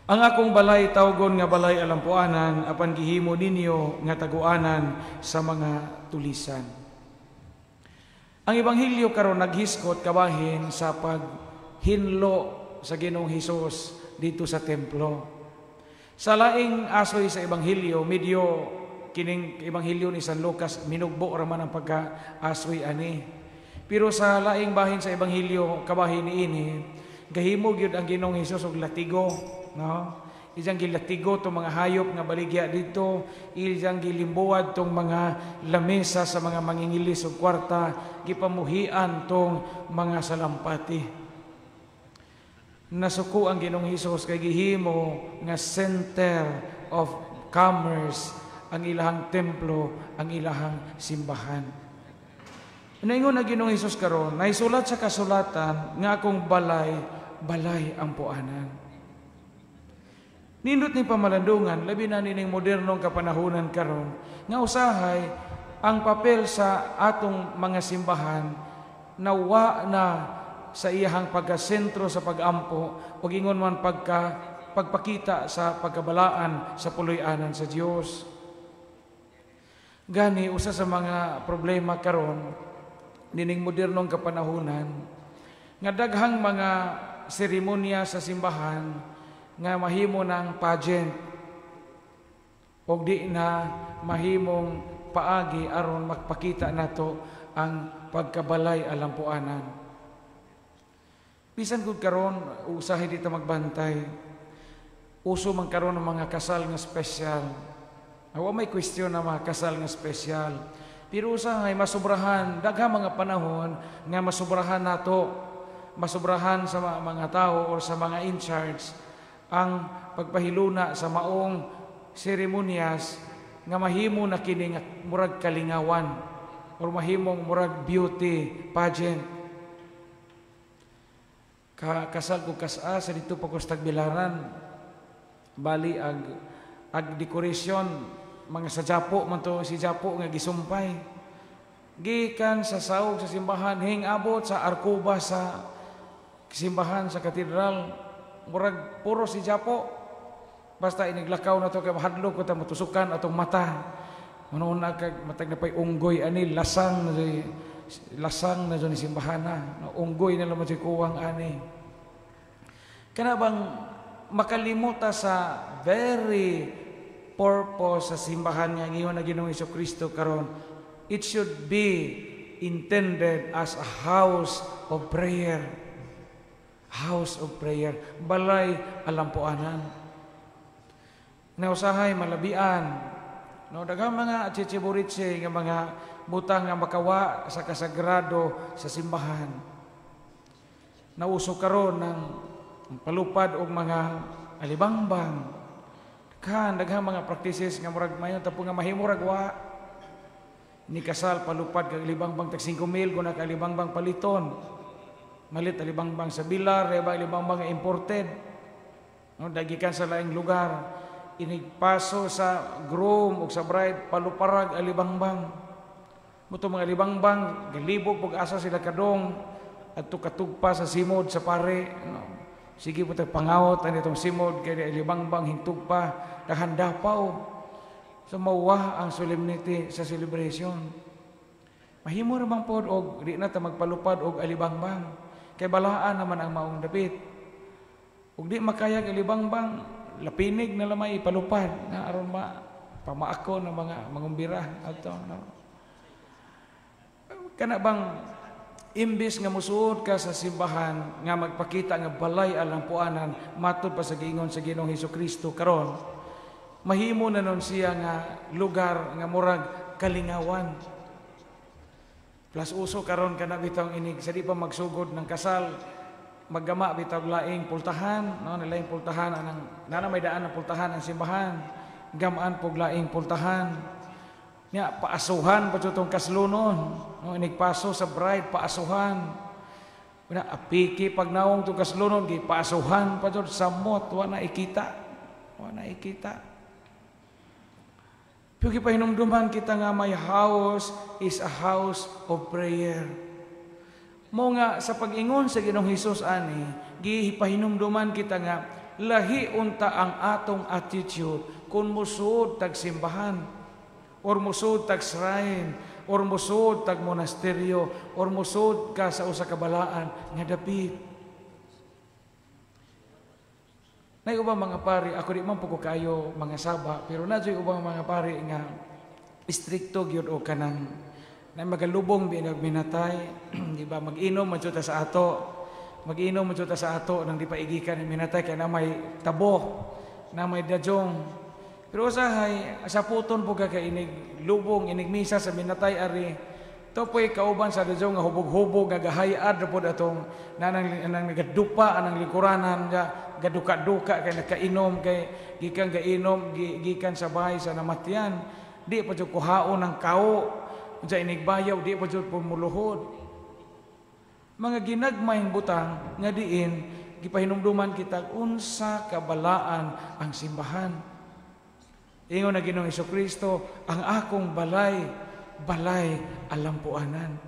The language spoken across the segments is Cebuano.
Ang akong balay tawgon nga balay alampuanan, apan gihimo ninyo nga taguanan sa mga tulisan. Ang ebanghelyo karon naghiskot kabahin sa paghinlo sa Ginoong Hesus dito sa templo. Sa laing asoy sa ebanghelyo, medyo kining ebanghelyo ni San Lucas minugbo ra man ang pagka-asoy ani. Pero sa laing bahin sa ebanghelyo kabahin niini, gahimo gyud ang Ginoong Hesus og latigo, no? Iyang gilatigo tong mga hayop nga baligya dito, iyang gilimbuwad tong mga lamesa sa mga mangingilis og kwarta, gipamuhian tong mga salampati. Nasuko ang Ginoong Hesus kay gihimo nga center of commerce ang ilahang templo, ang ilahang simbahan. Naingon ang Ginoong Hesus karon, naisulat sa kasulatan nga akong balay, balay ampuanan. Nindot ni pamalandungan, labi na nining modernong kapanahunan karon, nga usahay ang papel sa atong mga simbahan nawa na sa iyahang pagkasentro sa pag-ampo o ingon man pagpakita sa pagkabalaan sa puloy-anan sa Dios. Gani usa sa mga problema karon nining modernong kapanahunan nga daghang mga seremonya sa simbahan nga mahimo ng pageant og di na mahimong paagi aron magpakita nato ang pagkabalay alampuanan. Bisan gud karon usahay dito magbantay. Uso man karon ang mga kasal nga espesyal. Wa may question na mga kasal nga espesyal. Pero usahay masubrahan, daghang mga panahon nga masubrahan nato, masubrahan sa mga tao or sa mga in charge ang pagpahiluna sa maong seremonyas nga mahimo na kini nga murag kalingawan or mahimong murag beauty pageant. Kasal ko kasa sa dito pa ko sa Tagbilaran, bali ag decoration mga sa Japo man to, si Japo nga gisumpay gikan sa saog sa simbahan hing abot sa arkuba sa simbahan sa katedral, murag puro si Japo. Basta iniglakaw na to kay mahadlok ko ta matusukan atong mata. Manuon na kag matag na pay unggoy ani, lasang na jud, lasang na jud ni simbahan na. Unggoy na lang man kuwang ani. Kana bang makalimuta sa very purpose sa simbahan nga ingon na Ginoong Kristo karon, it should be intended as a house of prayer. House of prayer, balay alampuanan. Nausahay malabian, no, daghang mga chichiburitse nga mga butang nga makawa sa kasagrado sa simbahan. Nauso karon ng palupad og mga alibangbang. Kan daghang mga practices nga murag mayon tapo nga mahimo rag wa. Ni kasal palupad kag alibangbang tag 5,000 kun ka alibangbang paliton. Malit alibangbang sa Bilar, reba alibangbang nga imported. No, dagikan sa laing lugar. Inigpaso sa groom ug sa bride paluparag alibangbang. Muto mga alibangbang galibog pug asa sila kadong adto katugpa sa simod sa pare. No. Sige po tayo pangawot ani itong simod kay alibangbang hintugpa daghan dapaw. So mawah ang solemnity sa celebration. Mahimo ra bang pod og di na ta magpalupad og alibangbang kay balaan naman ang maong dapit. Ug di makayag alibangbang, lapinig na lamay palupad na aron ma pamaako ng mga mangumbira ato, no. Kana bang imbis nga musuod ka sa simbahan nga magpakita nga balay alampuanan matud pa sa giingon sa Ginoong Hesukristo karon, mahimo na nun siya nga lugar nga murag kalingawan. Plus uso karon kana bitawng inig sa di pa magsugod ng kasal maggama bitaw laing pultahan, no, laing pultahan anang nana may daan ang pultahan ang simbahan, gamaan pog laing pultahan. Nya paasuhan pa tong kaslunon, no, inig paso sa bride paasuhan. Una apiki pag naong tong kaslunon gi paasuhan pa jud, samot wa na ikita. Wa na ikita. Pero gipahinumduman kita nga my house is a house of prayer. Mo nga sa pag-ingon sa Ginoong Hesus ani, gipahinumduman kita nga Lahi unta ang atong attitude kung musuod tag simbahan or musuod tag shrine or musuod tag monasteryo or musuod ka sa usa ka balaan nga dapit. Nay ubang mga pari, ako di man po ko kaayo mga saba, pero na ubang mga pari nga istrikto gyud o kanang na magalubong binag minatay, di ba? Mag-inom man jud ta sa ato. Mag-inom man jud ta sa ato nang di pa igikan ni minatay kay na may tabo, na may dajong. Pero usahay sa puton po ka kay inig lubong, inig misa sa minatay ari. Topoy kauban sa dajong nga hubog-hubog nga gahayad ra pod atong nanang anang nagadupa anang lingkuranan nga gaduka-duka kay nakainom, kay gikan gainom gikan sa bahay sa namatyan. Di pa jud kuhaon ang kao unsa inig bayaw, di pa jud pumuluhod. Mga ginagmayng butang nga diin gipahinumduman kita unsa kabalaan ang simbahan. Ingon na Ginoong Kristo, "Ang akong balay, balay alampuanan."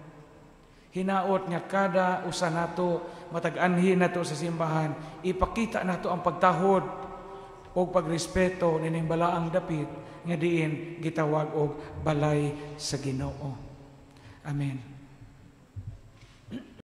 Hinaot nga kada usa nato, matag anhi nato sa simbahan, ipakita nato ang pagtahod o pagrespeto nining balaang dapit nga diin gitawag og balay sa Ginoo. Amen.